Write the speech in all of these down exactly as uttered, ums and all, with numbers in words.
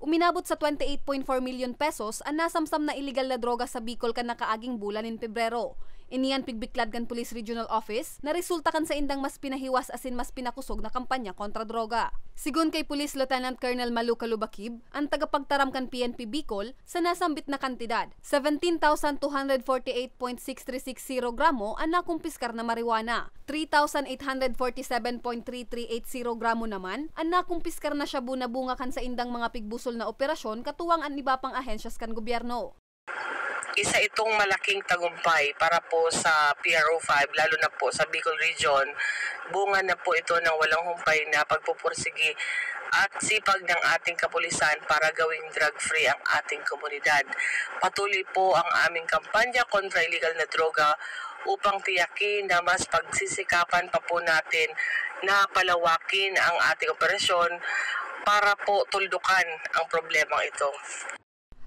Uminabot sa twenty-eight point four million pesos an nasamsam na iligal na droga sa Bicol kan nakaaging bulan nin Pebrero. Ini an pigbiklad kan Police Regional Office na resulta kan saindang mas pinahiwas asin mas pinakosog na kampanya kontra droga. Sigon kay Police Lieutenant Colonel Malu Kalubakib, an tagapagtaram kan P N P Bicol, sa nasambit na kantidad, seventeen thousand two hundred forty-eight point six three six zero gramo an nakumpiskar na marijuana. Three thousand eight hundred forty-seven point three three eight zero gramo naman an nakumpiskar na shabu na bunga kan saindang mga pigbusol na operasyon katuwang an iba pang ahensyas kan gobyerno. Isa itong malaking tagumpay para po sa P R O five, lalo na po sa Bicol Region. Bunga na po ito ng walang humpay na pagpupursigi at sipag ng ating kapulisan para gawing drug-free ang ating komunidad. Patuloy po ang aming kampanya kontra iligal na droga upang tiyakin na mas pagsisikapan pa po natin na palawakin ang ating operasyon para po tuldukan ang problemang ito.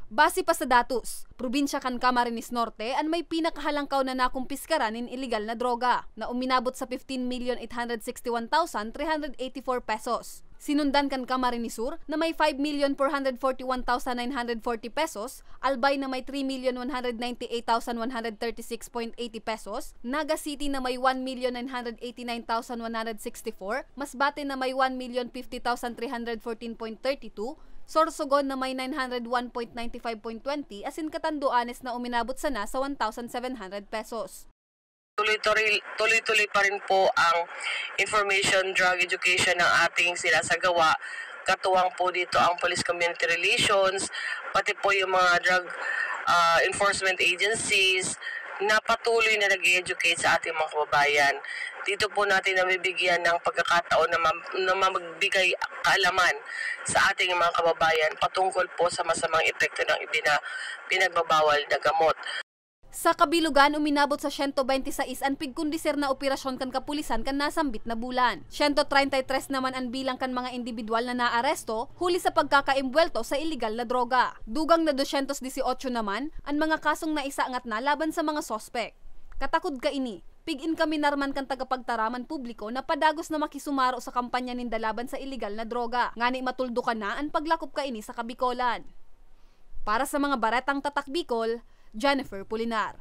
Base pa sa datos, probinsya kan Camarines Norte an may pinakahalangkaw na nakumpiskaran nin iligal na droga, na uminabot sa fifteen million eight hundred sixty-one thousand three hundred eighty-four pesos. Sinundan kan Camarines Sur na may five million four hundred forty-one thousand nine hundred forty pesos, Albay na may three million one hundred ninety-eight thousand one hundred thirty-six point eighty pesos, Naga City na may one million nine hundred eighty-nine thousand one hundred sixty-four, Masbate na may one million fifty thousand three hundred fourteen point thirty-two, Sorsogon na may nine hundred one point ninety-five point twenty, asin Catanduanes na uminabot sana sa one thousand seven hundred pesos. Tuloy-tuloy, tuloy-tuloy pa rin po ang information drug education ng ating sinasagawa. Katuwang po dito ang Police Community Relations, pati po yung mga drug, ah, enforcement agencies na patuloy na nag-e-educate sa ating mga kababayan. Dito po natin nabibigyan ng pagkakataon na mam-, na magbigay kaalaman sa ating mga kababayan patungkol po sa masamang epekto ng ibina-, pinagbabawal na gamot. Sa kabilugan, uminabot sa siyento bente sais an pigkondisir na operasyon kan kapulisan kan nasambit na bulan. Siyento treinta y tres naman an bilang kan mga indibidwal na naaresto huli sa pagkakaimbwelto sa iligal na droga. Dugang na dosyentos disyotso naman an mga kasong naisangat na laban sa mga suspek. Katakod kaini, pig-enkaminar man kan tagapagtaraman publiko na padagos na makisumaro sa kampanya ninda laban sa iligal na droga, ngani matuldukan na an paglakop kaini sa Kabikolan. Para sa mga Baretang Tatak Bicol, Jennifer Pulinar.